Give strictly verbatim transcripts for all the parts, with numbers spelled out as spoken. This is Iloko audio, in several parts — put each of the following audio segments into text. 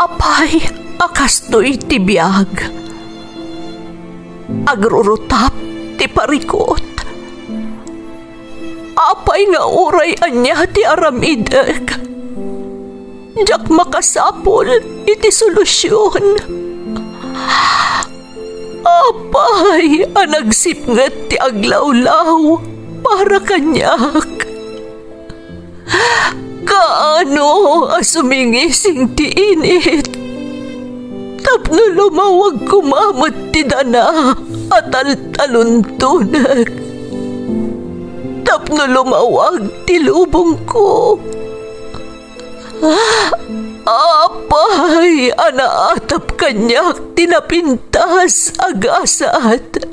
Apay a kastoy ti biag? Agrurutap ti parikut. Apay nga uray ania ti aramidek, diak makasapul iti solusion. Apay a nagsipnget ti aglawlaw para kaniak? Kaano a sumingising ti init tapno lumawag koma met ti dana a taltaluntonek, tapno lumawag ti lubongko? Apay a naatap kaniak ti napintas a gasat?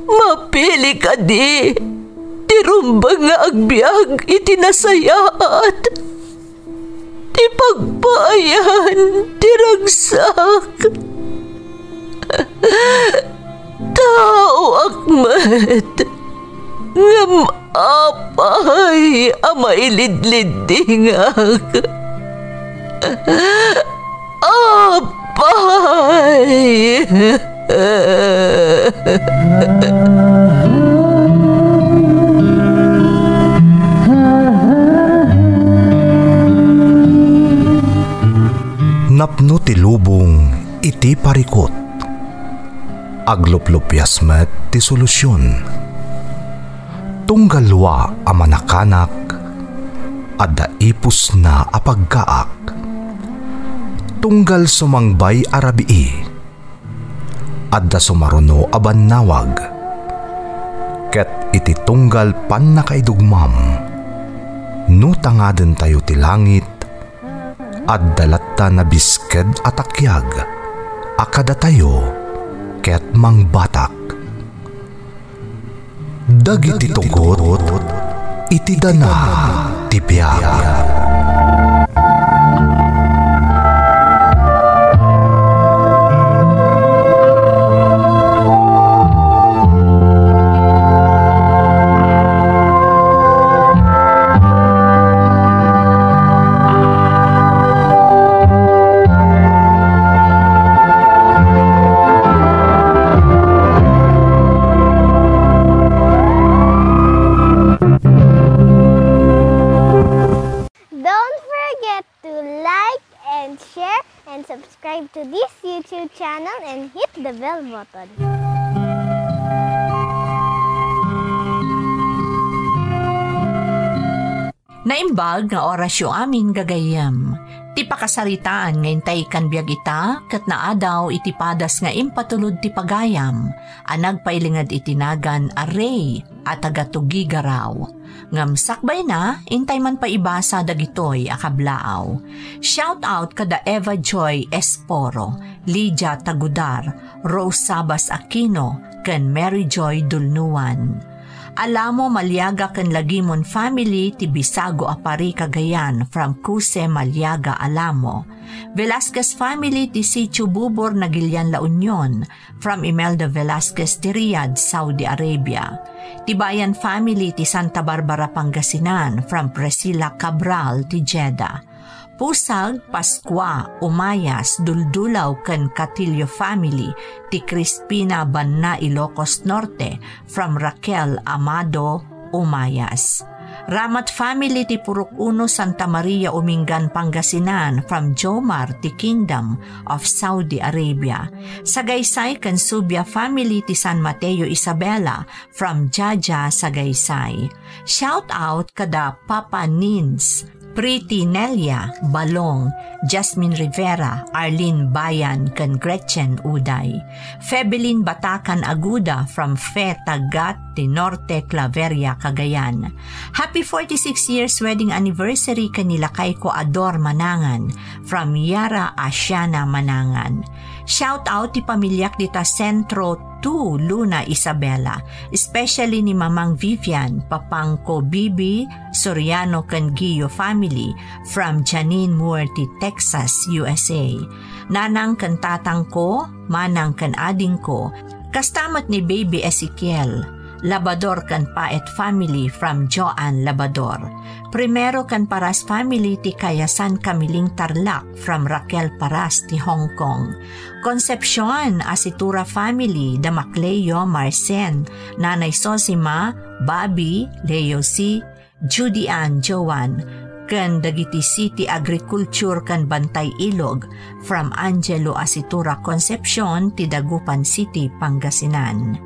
Mapili kadi ti rumbeng nga agbiag iti nasayaat, ti pagpaayan ti ragsak? Taoak met, ngem apay a mailidliddingak? Apay! Napno ti lubong iti parikut. Agluplupias met ti solusion. Tunggal lua a manakanak, adda ipusna a paggaak. Tunggal sumangbay a rabii, adda sumaruno a bannawag. Ket iti tunggal pannakaidugmam, no tangadentayo ti langit, adda latta nabisked a takiag a kadatayo ket mangbatak. Dagiti tugot iti dana ti biag. Don't forget to like and share and subscribe to this YouTube channel and hit the bell button. Naimbag nga orasyo amin, gagayyem. Ti pakasaritaan nga intay kan biag ita ket naadaw iti padas nga impatulod ti pagayam a nagpailinged iti nagan a Rey a taga Tugigaraw. Ngem sakbayna, intay man pay ibasa dagitoy a kablaaw. Shout out kada Eva Joy Esporo, Lydia Tagudar, Rose Sabas Aquino, ken Mary Joy Dulnuan. Alamo Maliaga ken Lagimon family ti Bisago a Pari, Cagayan, from Cuse Maliaga Alamo. Velasquez family ti Sitio Bubor, Naguilian, La Union, from Imelda Velasquez ti Riyadh, Saudi Arabia. Tibayan family ti Santa Barbara, Pangasinan, from Priscilla Cabral ti Jeddah. Pusag, Pascua, Umayas, Duldulaw ken Catillo family ti Crispina Banna, Ilocos Norte, from Raquel Amado Umayas. Ramat family ti Purok Uno, Santa Maria, Umingan, Pangasinan, from Jomar ti Kingdom of Saudi Arabia. Sagaysay ken Subia family ti San Mateo, Isabela, from Jaja, Sagaysay. Shout out kada Papa Nins, Pretty Nelia Balong, Jasmine Rivera, Arlene Bayan, ken Gretchen Uday. Febelin Batakan Aguda from Fe Tagat ti Norte, Claveria, Cagayan. Happy forty-six years wedding anniversary ken ni lakayko a Dor Manangan from Yara Asiana Manangan. Shout out ti pamiliak dita Centro two, Luna, Isabela, especially ni Mamang Vivian, Papangko Bibi, Soriano ken Gio family from Janine Moore ti Texas, U S A. Nanang ken tatangko, manang ken adingko, kasta met ni Baby Ezekiel, Labador ken Paet family from Joan Labador. Primero ken Paras family ti Kayasan Kamiling Tarlac from Raquel Paras ti Hong Kong. Concepcion, Asitura family, da Macleo Marcen, Nanay Sosima, Bobby, Leo C, Judy Ann Joan, ken dagiti City Agriculture ken Bantay Ilog from Angelo Asitura Concepcion ti Dagupan City, Pangasinan.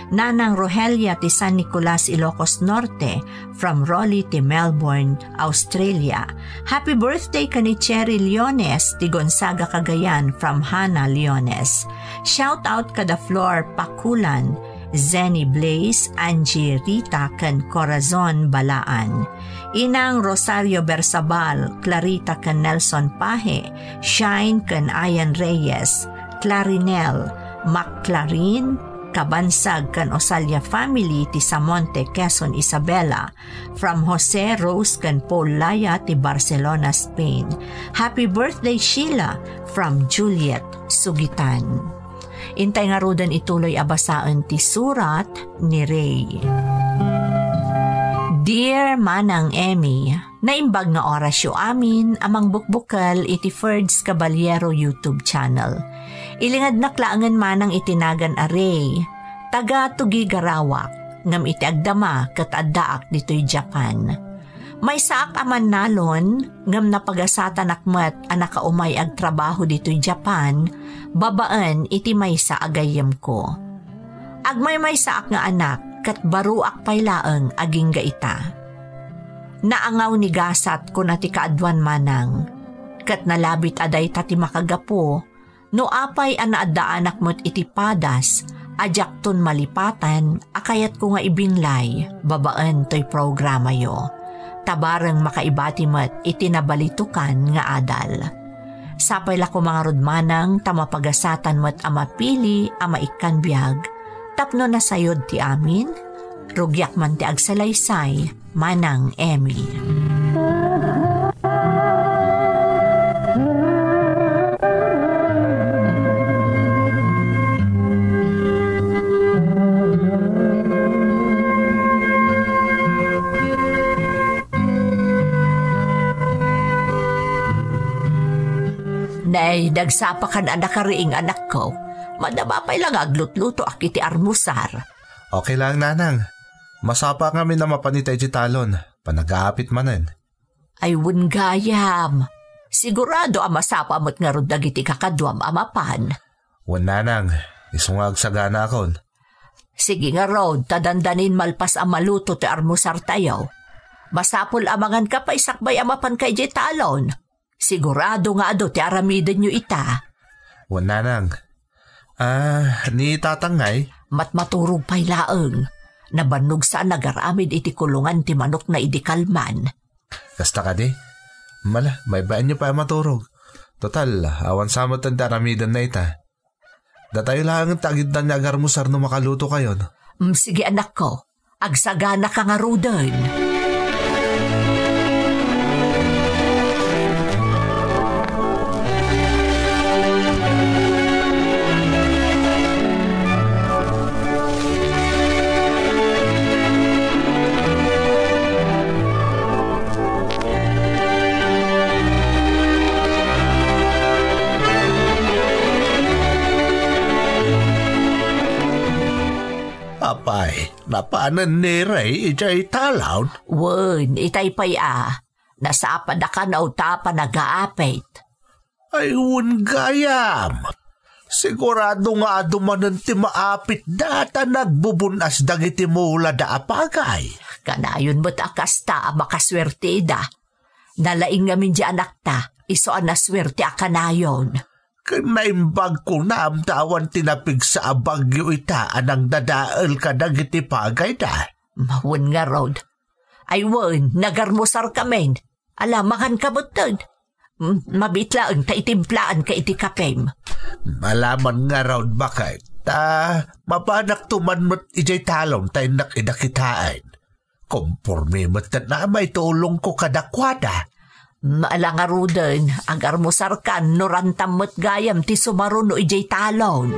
Nanang Rohelia ti San Nicolas, Ilocos Norte from Rolly ti Melbourne, Australia. Happy birthday ken ni Cherry Leones ti Gonzaga, Cagayan from Hannah Leones. Shout out kada Flor Pakulan, Zenny Blaze, Angie Rita, ken Corazon Balaan. Inang Rosario Bersabal, Clarita ken Nelson Pahe, Shine ken Ayan Reyes, Clarinel, McClarin, Kabansag ken Osalia family ti Samonte, Quezon, Isabela, from Jose, Rose, ken Paul Laya ti Barcelona, Spain. Happy birthday, Sheila, from Juliet Sugitan. Intay ngaruden ituloy a basaen ti surat ni Ray. Dear Manang Emmy, naimbag nga orasyo amin a mangbukbukel iti Ferds Caballero YouTube channel. Ilingednak laengen manang iti nagan a Ray, taga Tugigarawak, ngem iti agdama ket addaak ditoy Japan. Maysaak a mannalon, ngem napagasatanak met a nakaumay agtrabaho ditoy Japan, babaen iti maysa a gayyemko. Agmaymaysaak nga anak, ket baruak pay laeng agingga ita. Naangaw ni gasat, kuna ti kaaduan manang, ket nalabit a dayta ti makagapu, no apay a naaddaanak met iti padas a diakton malipatan a kayatko nga ibinlay babaen toy programayo. Ta bareng makaibati met iti nabalitokan nga adal. Sapay la koma ngarud manang ta mapagasatan met a mapili a maikkan biag tapno nasayod ti amin, rugiak man ti agsalaysay, Manang Emmy. Nay, nagsapakan a nakariing, anakko. Madama pay la nga aglutlutoak iti armusar. Okay lang, Nanang. Masapa ngamin a mapan ita iti talon. Panagaapit manen. Ay, wen gayam. Sigurado a masapa met ngarud dagiti kakaduam a mapan. Wen, Nanang, isu nga agsaganaakon. Sige ngarud, ta dandanin malpas a maluto ti armusartayo. Masapul a manganka pay sakbay a mapanka idiay talon. Sigurado nga adu ti aramidenyo ita. Wen, Nanang. Ah, ni Tatang ngay? Matmaturog pay laeng. Nabannog saan nagaramid iti kulungan ti manokna idi kalman. Kasta kadi? Mala, maybaenyo pay a maturog. Total, awan sa met ti aramidenna ita. Datayo laengen ti agiddan nga agarmusar no makalutokayon. Mm, sige, anakko. Agsaganaka ngaruden. Apay, napanen ni Ray idiay talon? Wen, itay pay a. Nasapadaka no ta panagaapit. Ay, wen gayam. Sigurado nga adu manen ti maapitda ta nagbubun-as dagiti mulada a pagay. Kanayon met a kasta a makasuertida. Nalaing ngamin di anakta, isu a nasuerte a kanayon. Ken naimbag kunam ta awan ti napigsa a bagyo ita a nangdadael kadagiti pagayda. Mawen ngarud. Ay wen, nagarmusar kamin. Ala, mangan ka metten. Mm, mabiit laeng ta itimplaanka iti kapem. Malaman ngarud, baket. Ta, mapanakto man met idiay talon ta innak ida kitaen. Komporme met ket na maitulongko kadakuada. Ala ngaruden, agarmusarkan no rantam met gayam ti sumaruno idiay talon.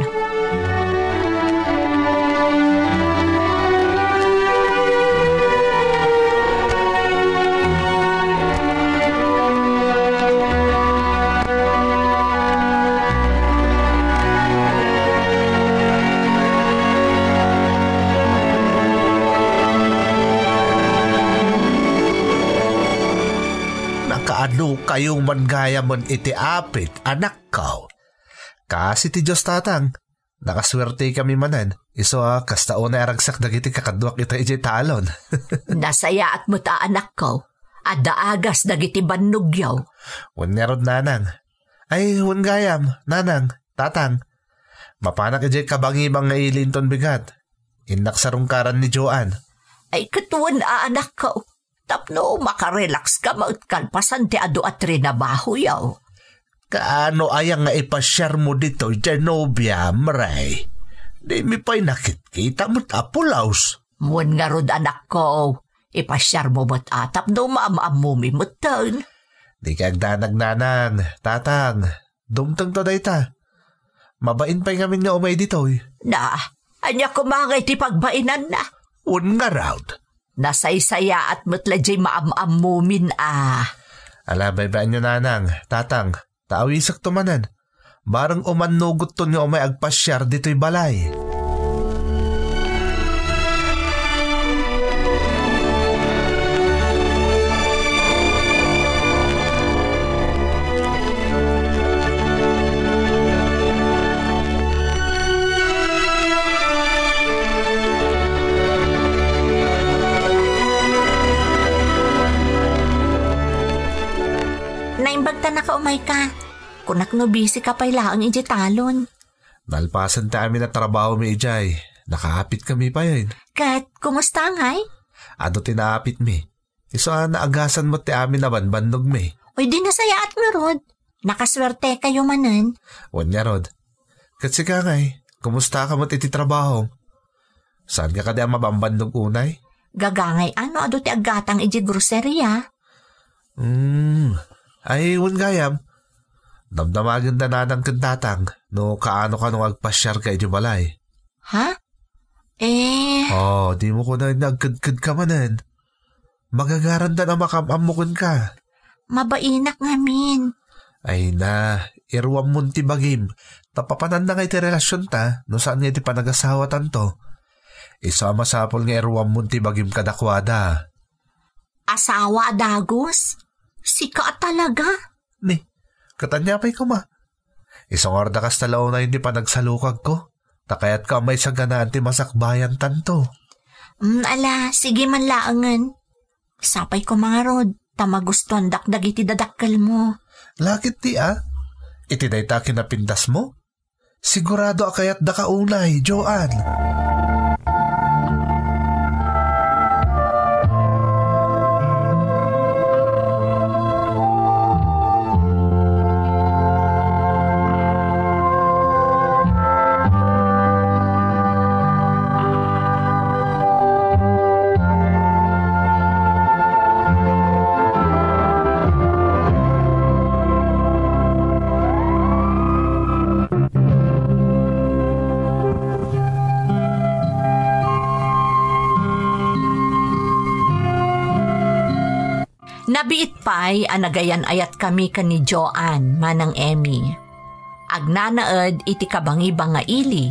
Kayo man gayamen iti apit, anakko. Kaasi ti Dios, tatang. Nakasuertekami manen. Isu a, kasta unay a ragsak dagiti kakaduak ita idiay talon. Nasayaat met a, anakko. Adda agas dagiti bannogyo. Wen ngarud, nanang. Ay, wen gayam, nanang, tatang. Mapanak idiay kabangibang nga ili inton bigat. Innak sarungkaran ni Joan. Ay, ket wen a, anakko. Tapno makarelax ka met kalpasan ti adu a trinabahoyo. Kaano aya nga ipasiarmo ditoy, Genovia, Mray? Dimi pay nakitkita met a pulos. Wen ngarud, anakko, ipasiarmo met a tapno maam-ammomi metten. Dika agdanag, nanang, tatang. Dumtengto dayta. Mabain pay ngamin nga umay ditoy. Na, ania koma ngay ti pagbainanna? Wen ngarud. Nasaysayaat met la diay maam-ammomin a. Ala, baybay-anyo, nanang, tatang, ta awisekto manen. Bareng umannogutton nga umay agpasiar ditoy balay. Naimbag ta nakaumayka. Kunak no busy ka pay laeng idiay talon. Nalpasen ti amin a trabahomi idiay. Nakaapitkami payen. Ket, kumusta ngay? Adu ti naapitmi. Isu a naagasan met ti amin a banbannogmi. Oy, di nasayaat ngarud. Nakasuertekayo manen. Wen ngarud. Ket sika ngay, kumusta ka met iti trabaho? Saan ka kadi a mabanbannog unay? Gagangay a no adu ti aggatang idiay groceria. Hmm. Ay, wen gayam. Damdamagen da nanang ken tatang no kaano kano nga agpasiarka idiay balay. Ha? Eh. Oh, dimo kunen nga agkedked ka manen. Magagarandan a makaam-ammo kenka. Mabainak ngamin. Ay na, iruammon ti bagim. Ta papananna nga iti relasionta, no saan nga iti panagasawatanto. Isu a masapul nga iruammon ti bagim kadakuada. Asawa a dagus? Sika a talaga? Ni, ket ania pay koma? Isu ngarud a kasta la unay ti panagsalukagko. Ta kayatko a maisaganaan ti masakbayantanto. Mm, ala, sige man laengen. Sapay koma ngarud, ta magustuandak dagiti dadakkelmo. Lakit ti a? Iti dayta a kinapintasmo? Sigurado a kayatdaka unay, Joan. Nabiit pay a nagayan-ayatkami ken ni Joan, Manang Emmy. Agnanaed iti kabangibang nga ili,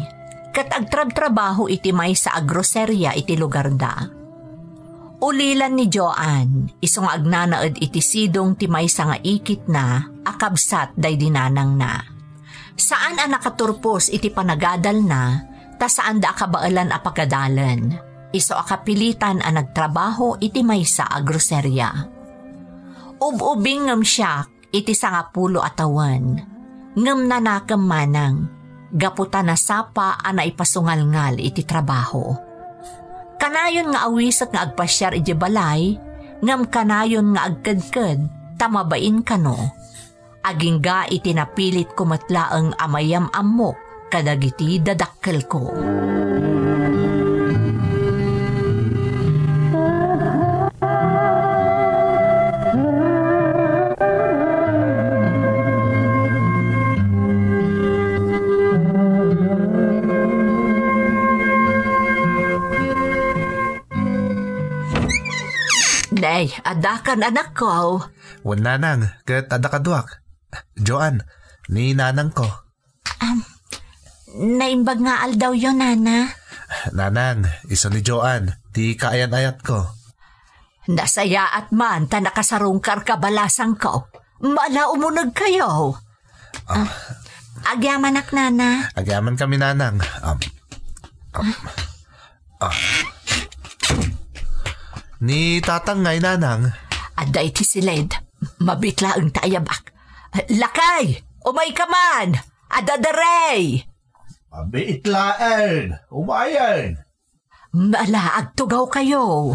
ket agtrabtrabaho iti maysa a groseria iti lugarda. Ulilan ni Joan, isu nga agnanaed iti sidong ti maysa nga ikitna a kabsat daydi nanangna. Saan a nakaturpos iti panagadalna, ta saanda a kabaelan a pagadalen. Isu a kapilitan a nagtrabaho iti maysa a groseria. Ub-ubing ngem siak iti sangapulo a tawen, ngem nanakem manang, gapu ta nasapa a naipasungalngal iti trabaho. Kanayon nga awisek nga agpasiar idiay balay, ngem kanayon nga agkedked, ta mabain kano. Agingga iti napilitko met laeng a mayam-ammok kadagiti dadakkelko. Nay, adda kan, anakko. Wen, nanang, ket adda kaduak. Joan, ni nanangko. Am, naimbag nga aldawyo, nana. Nanang, isu ni Joan, ti kaayan-ayatko. Nasayaat man ta nakasarungkarka, balasangko. Mala umunegkayo. Ah. Ah, agyamanak, Nana. Agyaman kami, Nanang. Um, um, ah. Ni Tatang ngay, Nanang. Adda iti siled. Mabiit laeng ta ayabak. Lakay! Umayka man! Adda darey! Mabiit laeng! Umayen! Ala, agtugawkayo.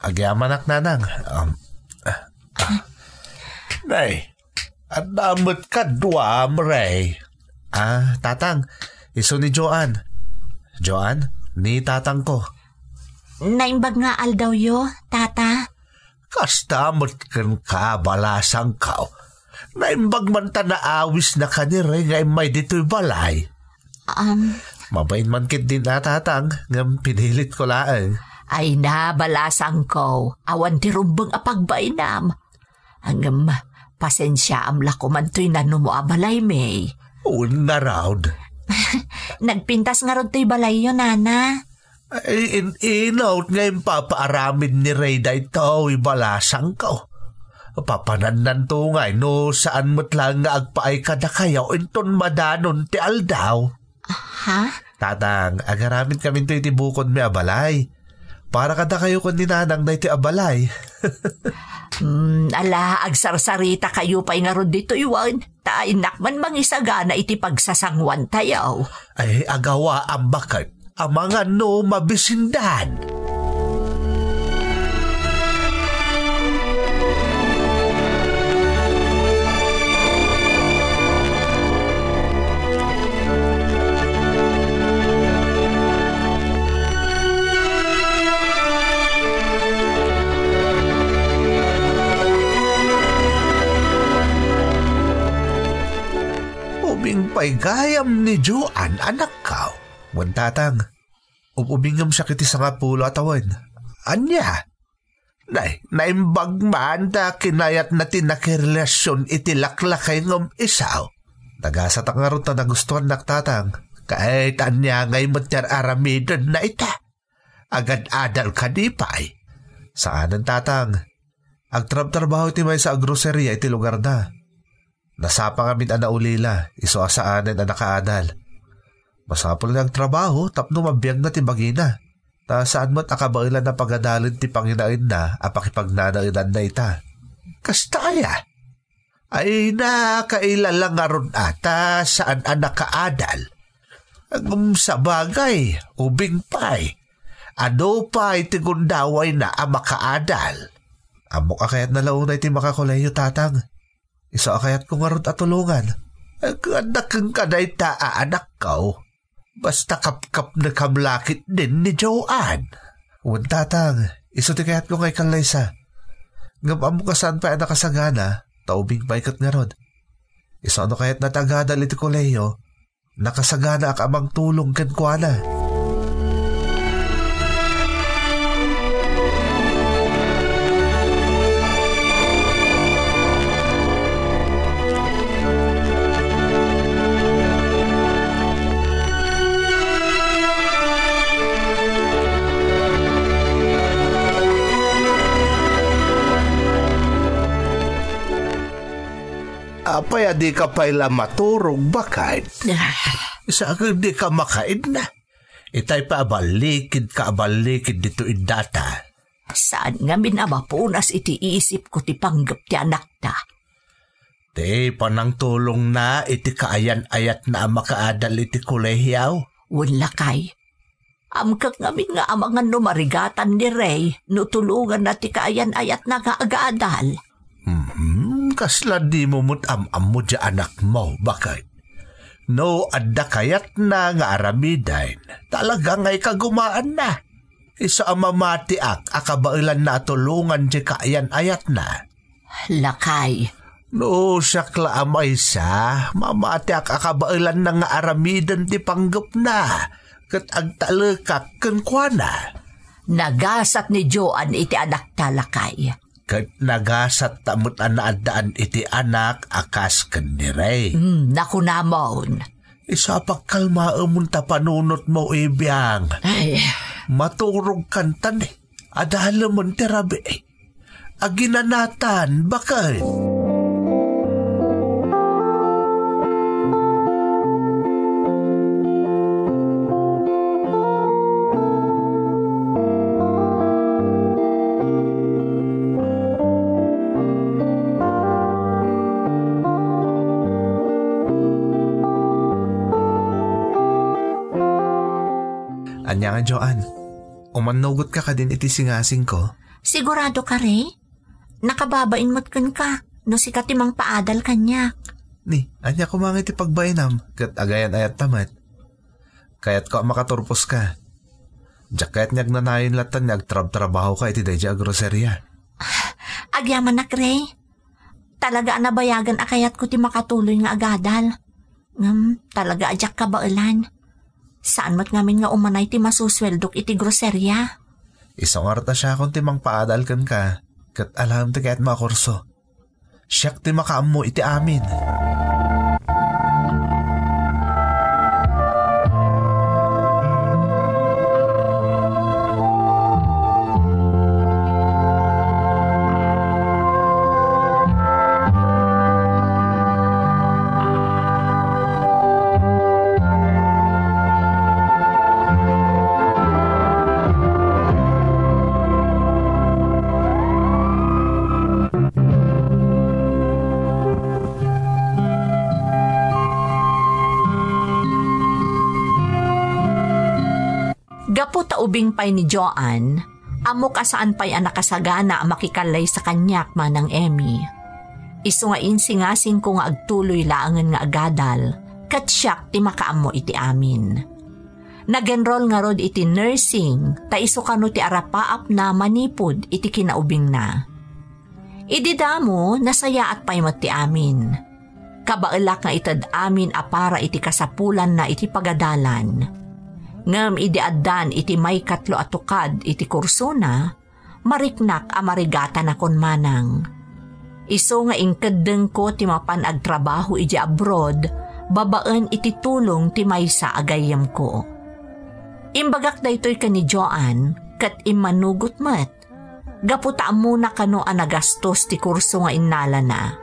Agyamanak, Nanang. Um, ah, ah. Nay, adda met kaduam, Rey. Ah, Tatang, isu ni Joan. Joan, ni Tatangko. Naimbag nga aldawyo, Tata? Kasta met kenka, balasangko. Naimbag man ta naawisnaka ni Rey nga immay ditoy balay. Um. Mabain man ketdin a, Tatang, ngem pinilitko laeng. Ay na, balasangko, awan ti rumbeng a pagbainam. Ngem, pasensiaam la koman toy nanumo a balaymi. Wen ngarud. Nagpintas ngarud toy balayyo, Nana. Ay, in-inut nga impapaaramid ni Rey daytoy, balasangko. Papanannanto ngay no saan met laeng nga agpaay kadakayo inton madanon ti aldaw. Ha? Tatang, agaramidkaminto iti bukodmi a balay. Para kadakayo ken ni Nanang daytoy a balay. Hmm, ala, agsarsaritakayo pay ngarud ditoy wen. Ta innak man mangisagana iti pagsasanguantayo. Ay, agawaam baket. Amangan no mabisindan. Ubing pay gayam ni Joan, anakko. Wen, Tatang, ub-ubingem siak iti sangapulo a tawen. Ania? Nay, naimbag man ta kinayatna ti nakirelasion iti laklakay ngem isu. Nagasatak ngarud ta nagustuannak, Tatang. Kay ta ania ngay met ti ar-aramidenna ita? Agad-adal kadi pay? Saanen, Tatang. Agtrabtrabaho iti maysa a groceria iti lugarda. Nasapa ngamin a naulila, isu a saanen a nakaadal. Masapul nga agtrabaho tapno mabiagna ti bagina. Ta saan met a kabaelan a pagadalen ti panginaedna a pakipagnanaedanna ita. Kasta aya? Ay, nakailala ngarud a ta saan a nakaadal. Ngem sabagay, ubing pay. Adu pay ti gundawayna a makaadal. Ammok a kayatna la unay ti makakolehiyo, Tatang. Isu a kayatko ngarud a tulongan. Agkuanda kenka dayta a anakko. Basta kapkapnekam la ketdin ni Joan. Wen, Tatang, isu ti kayatko nga ikallaysa. Ngem ammok a saan pay a nakasagana, ta ubing pay ket ngarud. Isu a no kayatna ti agadal iti kolehiyo, nakasaganaak a mangtulong kenkuana. Apay a dika pay la maturog, baket? Ah. Sa dika makaidna? Itay pay a ballikidka a ballikid ditoy data. Saan ngamin a mapunas iti isipko ti panggep ti anakta? Ti panangtulongna iti kaayan-ayatna a makaadal iti kolehiaw? Wen, lakay. Amkek ngamin nga amangan no marigatan ni Rey no tulonganna ti kaayan-ayatna nga agadal. Hmm, kasla dimo met am-ammo diay anakmo, baket? No adda kayatna nga aramiden, talaga nga ikagumaanna. Isu a mamatiak a kabaelanna a tulongan diay kaayan-ayatna. Lakay. No siak la a maysa, mamatiak a kabaelanna nga aramiden ti panggepna, ket agtalekak kenkuana. Nagasat ni Joan iti anakta, lakay. Ket nagasatta met a naaddaan iti anak a kas ken ni Rey. Hmm, nakunamon. Isu a pagkalmaem ta panunotmo, ibiang. Ay. Maturogkan ta ni. Adalemen ti rabii. Aginanatan, baket. Ania nga, Joan? Umannugotka kadin iti singasingko? Sigurado ka, Ray? Nakababain met kenka no sika ti mangpaadal kaniak. Ni, ania koma nga iti pagbainam ket agayan-ayatta met? Kayatko a makaturposka. Diak kayat nga agnanayon latta nga agtrabtrabahoka iti daydiay a groceria. Agyamanak, Ray. Talaga a nabayagen a kayatko ti makatuloy nga agadal. Ngem talaga a diak kabaelan. Saan met ngamin nga umanay ti masusueldok iti groseria. Isu ngarud a siakon ti mangpaadal kenka, ket alaem ti kayatmo a kurso. Siak ti makaammo iti amin. Gapu ta ubing pay ni Joan, ammok a saan pay a nakasagana a makikallaysa kaniak, Manang Emmy. Isu nga insingasingko nga agtuloy laengen nga agadal, ket siak ti makaammo iti amin. Nag-enroll ngarud iti nursing, ta isu kano ti arapaapna manipud iti kinaubingna. Idi damo, nasayaat pay met ti amin. Kabaelak nga ited amin a para iti kasapulanna iti pagadalan. Ngem idi addan iti maikatlo a tukad iti kursona, mariknak a marigatanakon manang. Isu nga inkeddengko ti mapan agtrabaho idiay abroad babaen iti tulong ti maysa a gayyemko. Imbagak daytoy ken ni Joan, ket immanugot met. Gapu ta ammona kano a nagastos ti kurso nga innalana.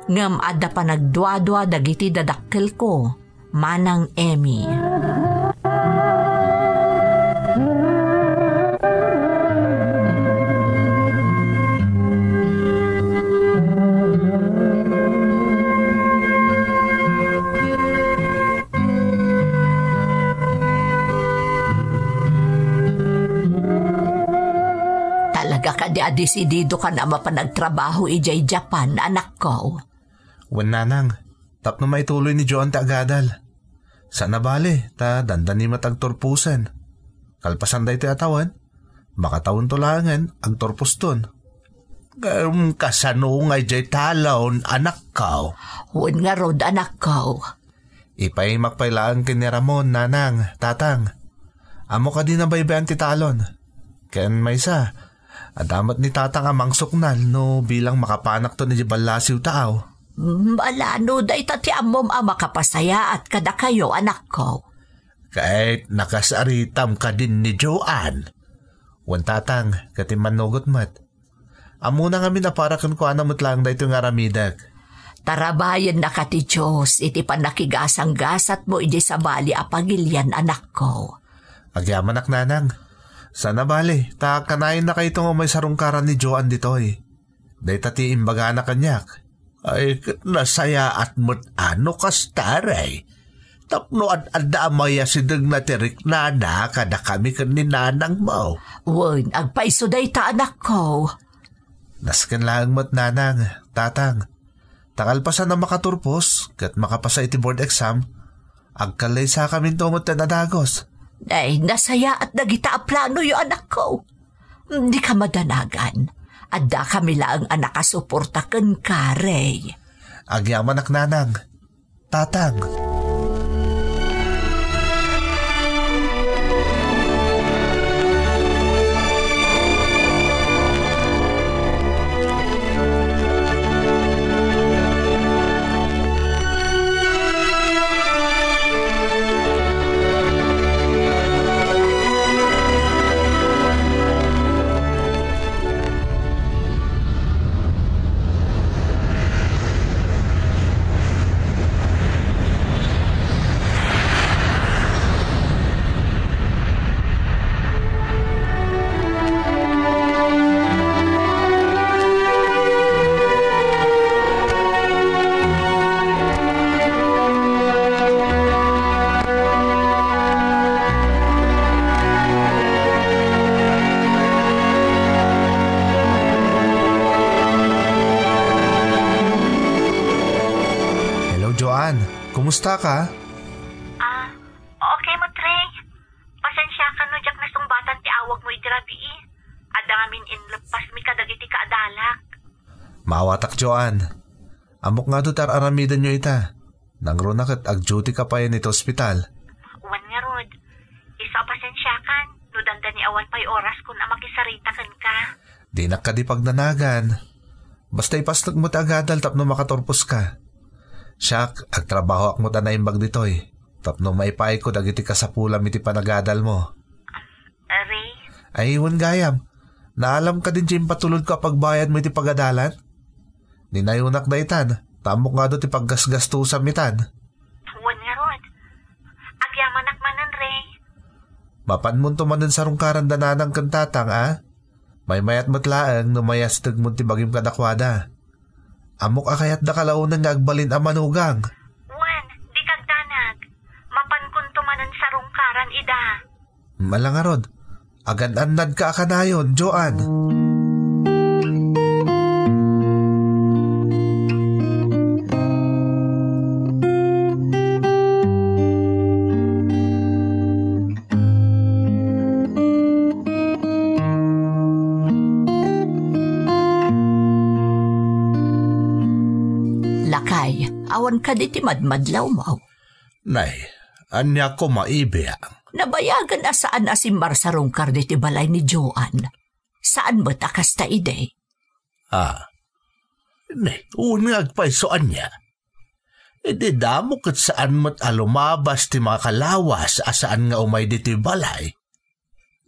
Ngem adda panagduadua dagiti dadakkelko, Manang Emmy. Talaga kadi a desididokan a mapan agtrabaho idiay Japan, anakko? Wen, nanang, tapno maituloy ni Joan ti agadal. Saan a bale, ta dandani met agturposen. Kalpasan daytoy a tawen, makatawento laengen agturposton. Ngem kasano nga idiay talon, anakko? Wen ngarud, anakko. Ipaimak pay laeng ken ni Ramon, nanang, tatang. Ammok a di nabaybay-an ti talon. Ken maysa, adda met ni tatang a mangsuknal no bilang makapanakton idiay ballasiw ta aw. Mm, ala no dayta ti ammom a makapasayaat kadakayo, anakko. Ket nakasaritam kadin ni Joan. Wen, tatang, ket immanugot met. Ammona ngamin a para kenkuana met laeng daytoy nga aramidek. Tarabayennaka ti Dios iti pannakigasanggasatmo idiay sabali a pagilian, anakko. Agyamanak, nanang. Saan a bale, ta kanayonnakayto nga umay sarungkaran ni Joan ditoy. Dayta ti imbagana kaniak. Ay, ket nasayaat met a no kasta, Ray. Tapno ad-adda a mayasidegna ti riknana kadakami ken ni nanangmo. Wen, agpayso dayta, anakko. Nasken laeng met, nanang, tatang. Ta kalpasan a makaturpos ket makapasa iti board exam, agkallaysakaminto metten a dagus. Ay, nasayaat dagita a planoyo, anakko. Dika madanagan. Addakami laeng a nakasuporta kenka, Ray. Agyamanak, nanang. Tatang. Kumusta ka? Ah, okay met, Ray. Pasensiakan no diak nasungbatan ti awagmo idi rabii. Adda ngamin inleppasmi kadagiti kaadalak. Maawatak, Joan. Ammok nga adu ti ar-aramidenyo ita. Nangruna ket ag-duty ka payen iti ospital. Wen ngarud, isu a pasensiakan no dandani awan pay oraskon a makisarita kenka. Dinak kadi pagdanagan. Basta ipasnek met ti agadal tapno makaturposka. Siak, agtrabahoak met a naimbag ditoy tapno maipaayko dagiti kasapulam iti panagadalmo. Ray? Ay, wen gayam. Naalam kadin ti impatulodko a pagbayadmo iti pagadalan? Ninayonak daytan, ta ammok nga adu ti paggasgastusam itan. Wen ngarud. Agyamanak manen, Ray. Mapanmonto manen sarungkaran da nanang ken tatang, a? Maymayat met laeng no mayastegmon ti bagim kadakuada. Ammok a kayatda kalaonen nga agbalin a manugang. Wen, dika agdanag. Mapankonto manen sarungkaran ida. Ala ngarud, agan-annadka a kanayon, Joan. Lakay, awan kadi ti madmadlawmo? Nay, ania koma, ibiang? Nabayagen a saan a simmarsarungkar ditoy balay ni Joan. Saan met a kasta idi? Ah, ne, wen nga agpayso ania? Idi damo ket saan met a lumabas ti makalawas a saan nga umay ditoy balay.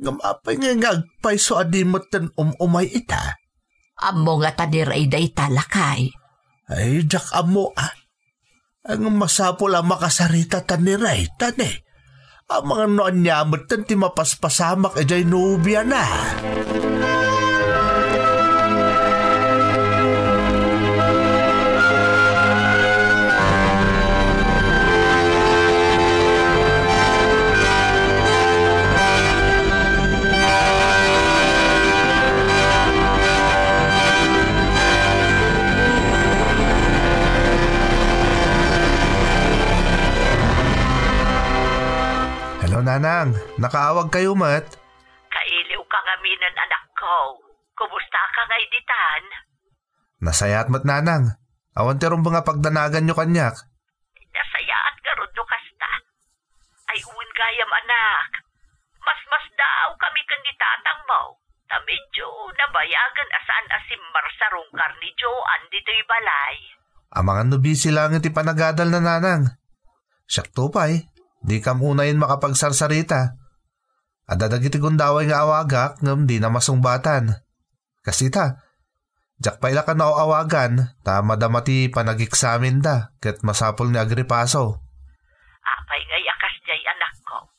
Ngem apay ngay nga agpayso a di metten um-umay ita? Ammo ngata ni Ray dayta, lakay? Ay, diak ammo, a. Ngem masapul a makasaritata ni Ray, ta ne, amangan no ania metten ti mapaspasamak idiay nobiana. Hello, Nanang. Nakaawag kayo met? Kailiwka ngaminen, anakko. Kumustaka ngay ditan? Nasayaat met, Nanang. Awan ti rumbeng a pagdanaganyo kaniak. Nasayaat ngarud no kasta. Ay, wen gayam, anak. Masmasdaawkami ken ni tatangmo. Ta medio nabayagen a saan a simmarsarungkar ni Joan ditoy balay. Amangan no busy laeng ti panagadalna, Nanang. Siakto pay, dikam unayen makapagsarsarita. Adda dagiti gundaway nga awagak ngem dina masungbatan. Kas ita, diak pay la kano awagan ta madama ti panageksamenda ket masapul nga agripaso. Apay ngay a kasdiay, anakko?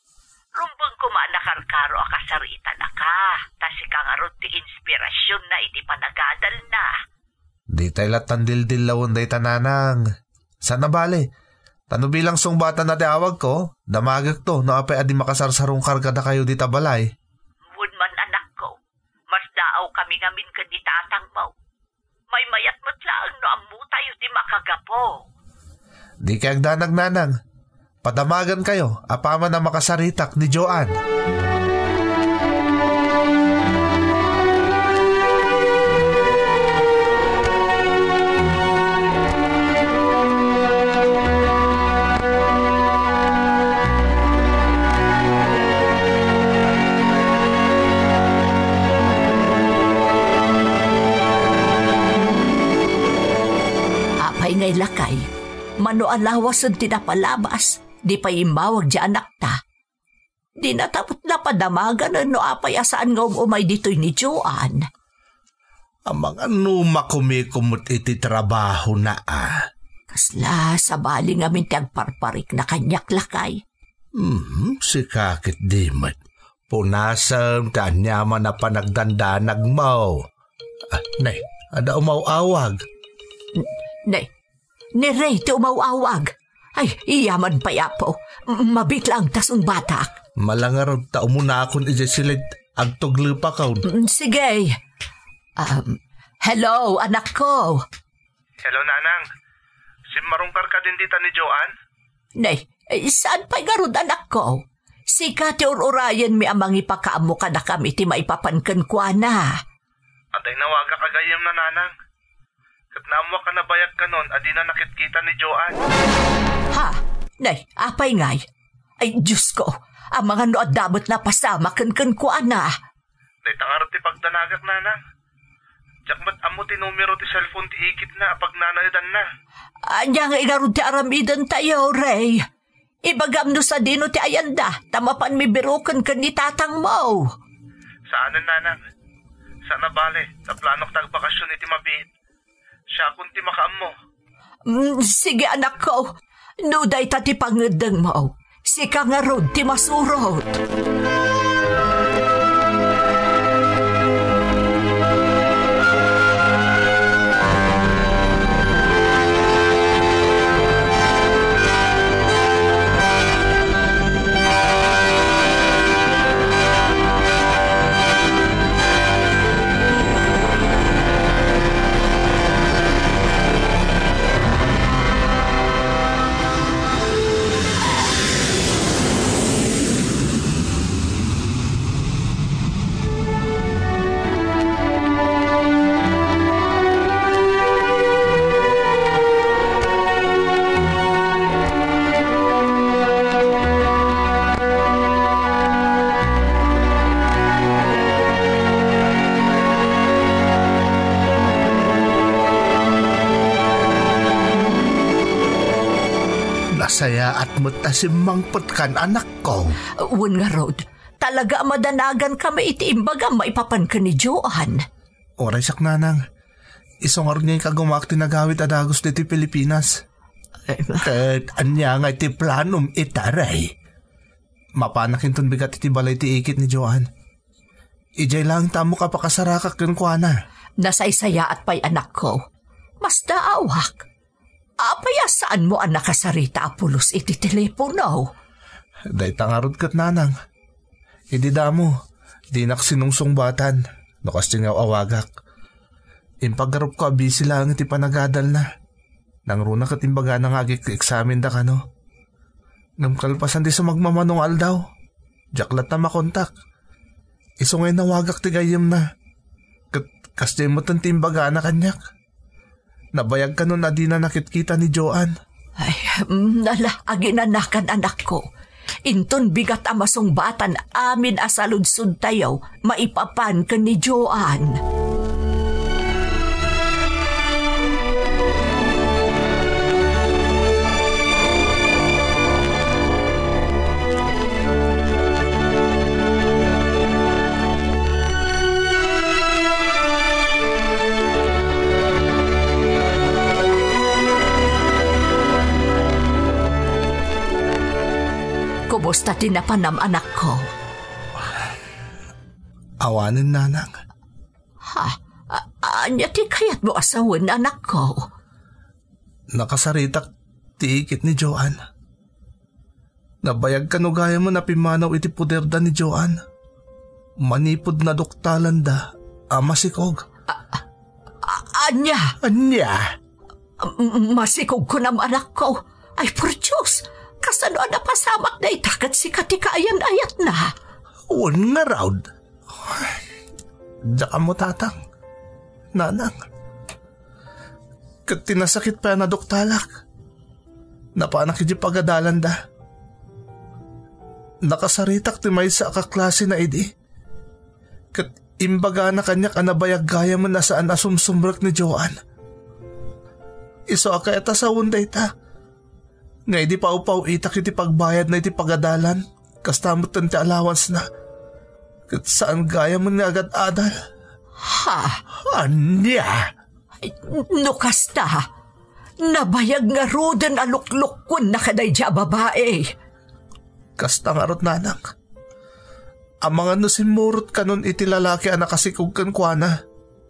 Rumbeng koma a nakarkaro a kasaritanaka, ta sika ngarud ti inspirasionna iti panagadalna. Ditay lattan dildillawon dayta, Nanang. Saan a bale, ta no bilang sungbatanna ti awagko, damagekto no apay a di makasarsarungkar kadakayo dita balay. Wen man, anakko, masdaawkami ngamin ken ni tatangmo. Maymayat met laeng no ammotayo ti makagapu. Dikay agdanag, Nanang. Padamagankayo apaman a makasaritak ni Joan. Apay ngay, lakay, mano a lawasen ti napalabas, di pay immawag ti anakta. Dina ta met napadamaganen no apay a saan nga um-umay ditoy ni Joan. Amangan no makumikom met iti trabahona, a. Kasla sabali ngamin ti agparparikna kaniak, lakay. Hmm, sika ket di met. Punasem ti aniaman a panagdandanagmo. Ah, nay, adda umaw-awag. N-, nay, Ni Ray ti umaw-awag. Ay, iyaman pay, Apo. M-, mabiit laeng ta sungbatak. Malangarag ta umunakon idiay silid agtuglepakon. Mm, sige. Um, hello, anakko. Hello, Nanang. Simmarungkar kadin dita ni Joan? Nay, eh, saan pay ngarud, anakko? Sika ti ur-urayenmi a mangipakaammo kadakami ti maipapan kenkuana. Adda inawagak a gayyemna, nanang. Ket naammoak a nabayag kanon a dina nakitkita ni Joan. Ha? Nay, apay ngay? Ay, Diyos ko, amangan no adda met napasamak ken kenkuana. Dayta ngarud ti pagdanagak, nanang. Diak met ammo ti numero ti cellphone ti ikitna a pagnanaedanna. Ania nga ingarud ti aramidentayo, Ray? Ibagam no sadino ti ayanda, ta mapanmi biroken ken ni tatangmo. Saanen, nanang. Saan a bale, ta planok ti agbakasyon iti mabiit. Siakon ti makaammo. Mm, sige, anakko. No dayta ti pangngeddengmo, sika ngarud ti masurot. Nasayaat met ta simmangpetkan, anakko. Wen ngarud, talaga a madanagan kami iti imbagam maipapan ken ni Joan. Uray siak, nanang. Isu ngarud nga inkagumaak ti nagawid a dagus ditoy Pilipinas. Ay, ma- Ket ania nga iti planom ita, Ray? Mapanak inton bigat iti balay ti ikit ni Joan. Idiay laeng ta ammok a pakasarakak kenkuana. Nasaysayaat pay, anakko. Masdaawak. Apay a saanmo a nakasarita a pulos iti telepono? Dayta ngarud ket, nanang. Idi damo, dinak sinungsungbatan no kasdiay nga aw-awagak. Impaggarupko a busy laeng iti panagadalna. Nangruna ket imbagana nga agik-eksamenda kano. Ngem kalpasan ti sumagmamano nga aldaw, diak latta makontak. Isu nga inawagak ti gayyemna. Ket kasdiay metten ti imbagana kaniak. Nabayag kanon a dina nakitkita ni Joan. Ay, mm, ala, aginanakan, anakko. Inton bigat a masungbatan amin a saludsodtayo maipapan ken ni Joan. Kumusta ti napanam, anakko? Awanen, nanang. Ha? A-, ania ti kayatmo a sawen, anakko? Nakasaritak ti ikit ni Joan. Nabayag kano gayamen a pimmanaw iti poderda ni Joan manipud naduktalanda a masikog. A-, a-, ania? Ania? M-, masikog kunam, anakko. Ay, por Dios, kasano a napasamak dayta ket sika ti kaayan-ayatna? Wen ngarud. Diak ammo, tatang. Nanang. Ket ti nasakit pay a naduktalak, napanak idiay pagadalanda. Nakasaritak ti maysa a kaklasena idi. Ket imbagana kaniak a nabayag gayamen a saan a sumsumrek ni Joan. Isu a kayat a sawen dayta. Nga idi pawpaw-itak iti pagbayadna iti pagadalan, kasta metten ti allowance-na. Ket saan gayamen nga agad-adal. Ha? Ania? Ay, no kasta, nabayag ngaruden a luklukkuenna kadaydi a babai. Kasta ngarud, nanang. Amangan no simmurot kanon iti lalaki a nakasikog kenkuana,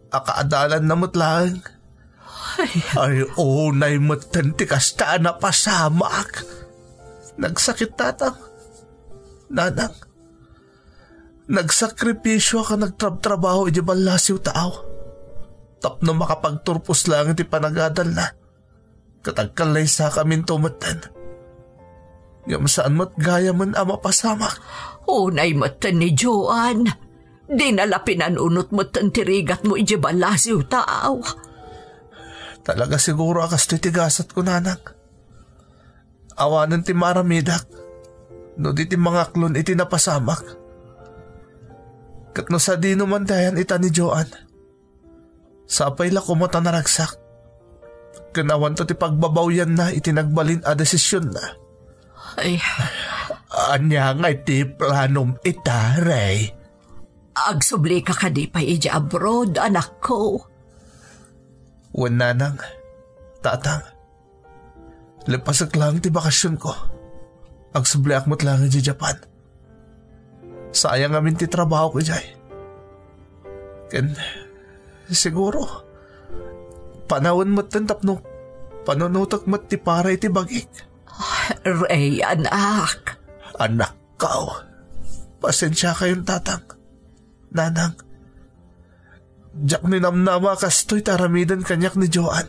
a kaadalanna met laeng. Ay. Ay, unay metten ti kasta a napasamak. Nagsakit, tatang. Nanang, nagsakripisioak a nagtrabtrabaho idiay ballasiw taaw tapno makapagturpos laeng iti panagadalna. Ket agkallaysakaminto metten. Ngem saan met gayamen a mapasamak. Unay metten ni Joan. Dina la pinanunot metten ti rigatmo idiay ballasiw, taaw. Talaga siguro a kastoy ti gasatko, nanang. Awanen ti maaramidak no di ti mangaklon iti napasamak. Ket no sadino man ti ayan ita ni Joan, sapay la koma ta naragsak. Ken awanto ti pagbabawianna iti nagbalin a desisionna. Ay. Ania ngay ti planom ita, Rey? Agsublika kadi pay idiay abroad, anakko? Wen, nanang, tatang. Lepasek laeng ti bakasionko. Agsubliak met laeng idiay Japan. Sayang amin ti trabahok idiay. Ken, siguro, panawen metten tapno panunotek met ti para iti bagik. Rey, anak. Anakko. Pasensiakayon, tatang. Nanang. Diak ninamnama a kastoy ti aramiden kaniak ni Joan.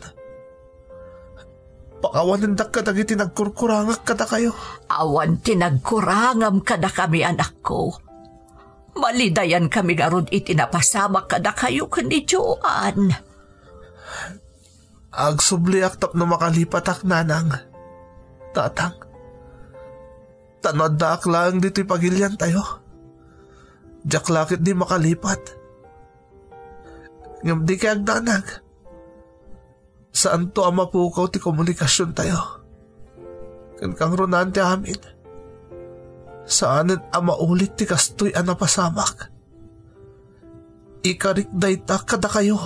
Pakawanendak kadagiti nagkurkurangak kadakayo. Awan ti nagkurangam kadakami, anakko. Malidayankami ngarud iti napasamak kadakayo ken ni Joan. Agsubliak tapno makalipatak, nanang, tatang. Ta no addaak laeng ditoy pagiliantayo, diak la ketdi makalipat. Ngem dikay agdanag. Saanto a mapukaw ti komunikasiontayo. Ken kangrunaan ti amin, saanen a maulit ti kastoy a napasamak. Ikarik dayta kadakayo.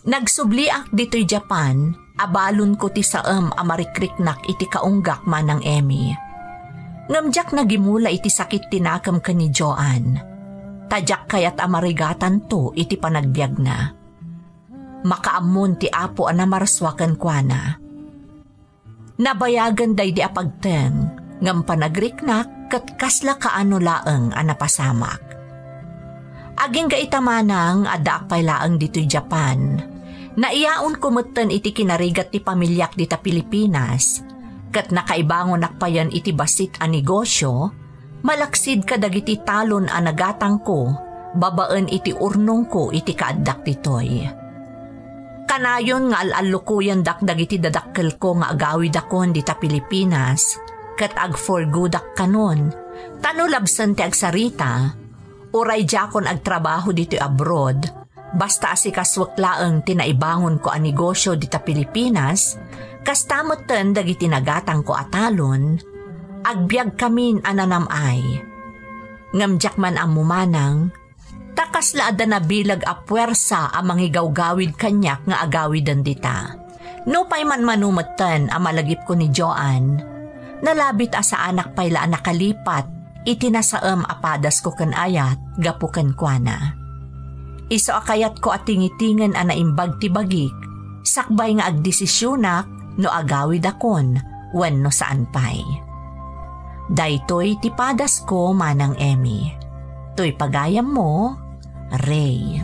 Nagsubliak ditoy Japan, abalonko ti saem a marikriknak iti kaunggak, Manang Emmy. Ngem diak nagimula iti sakit ti nakem ken ni Joan. Ta diak kayat a marigatanto iti panagbiagna. Makaammon ti Apo a namarsua kenkuana. Nabayagen daydi a pagteng, ngem panagriknak ket kasla kaano laeng a napasamak. Agingga ita manang, addaak pay laeng ditoy Japan. Naiyaonko metten iti kinarigat ti pamiliak dita Pilipinas, ket nakaibangonak payen iti bassit a negosio, malaksid kadagiti talon a nagatangko babaen iti urnongko iti kaaddak ditoy. Kanayon nga al-allukoyendak dagiti dadakkelko nga agawidakon dita Pilipinas, ket agforgodak kanon, ta no labsen ti agsarita, uray diakon agtrabaho ditoy abroad, basta asikasuek laeng ti naibangonko a negosio dita Pilipinas, kasta metten dagiti nagatangko a talon, agbiagkamin a nanam-ay. Ngem diak man ammo manang, ta kasla adda nabileg a puersa a mangigawgawid kaniak nga agawiden dita. Nupay manmano metten a malagipko ni Joan, nalabit a saanak pay la a nakalipat iti nasaem a padasko ken ayat gapu kenkuana. Isu a kayatko a tingitingen a naimbag ti bagik, sakbay nga agdesisionak no agawidakon wenno saan pay. Daytoy ti padasko, Manang Emmy. Toy pagayammo, Rey.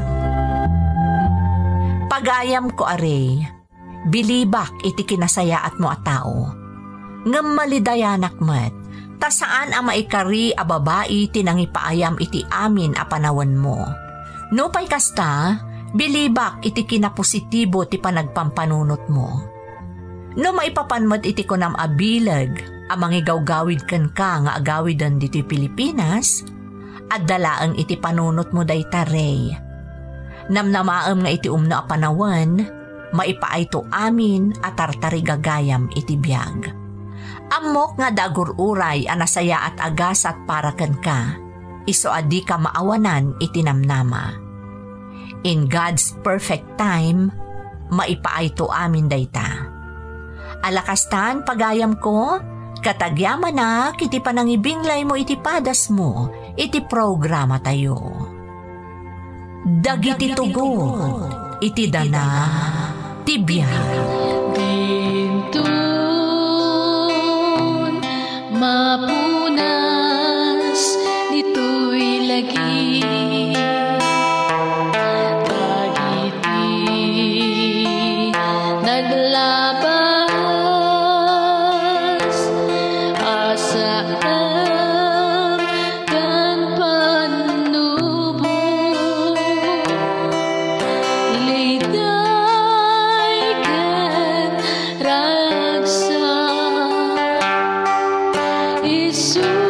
Pagayamko a Rey, bilibak iti kinasayaatmo a tao. Ngem malidayanak met, ta saan a maikari a babai ti nangipaayam iti amin a panawenmo. Nupay kasta, bilibak iti kinapositibo ti panagpampanunotmo. No maipapan met iti kunam a bileg a mangigawgawid kenka nga agawiden ditoy Pilipinas, Adda laeng iti panunotmo dayta, Rey. Namnamaem nga iti umno a panawen, maipaayto amin a tartarigagayam iti biag. Ammok nga adda agur-uray a nasayaat a gasat para kenka, isu a dika maawanan iti namnama. In God's perfect time, maipaayto amin dayta. Ala kastan, pagayamko, ket agyamanak iti panangibinglaymo iti padasmo iti programatayo. Dagiti tugot iti dana ti biag. Dintun mapunas ditoy lagi. Dagiti naglabas a saan ken pannubo, liday ken ragsak, isu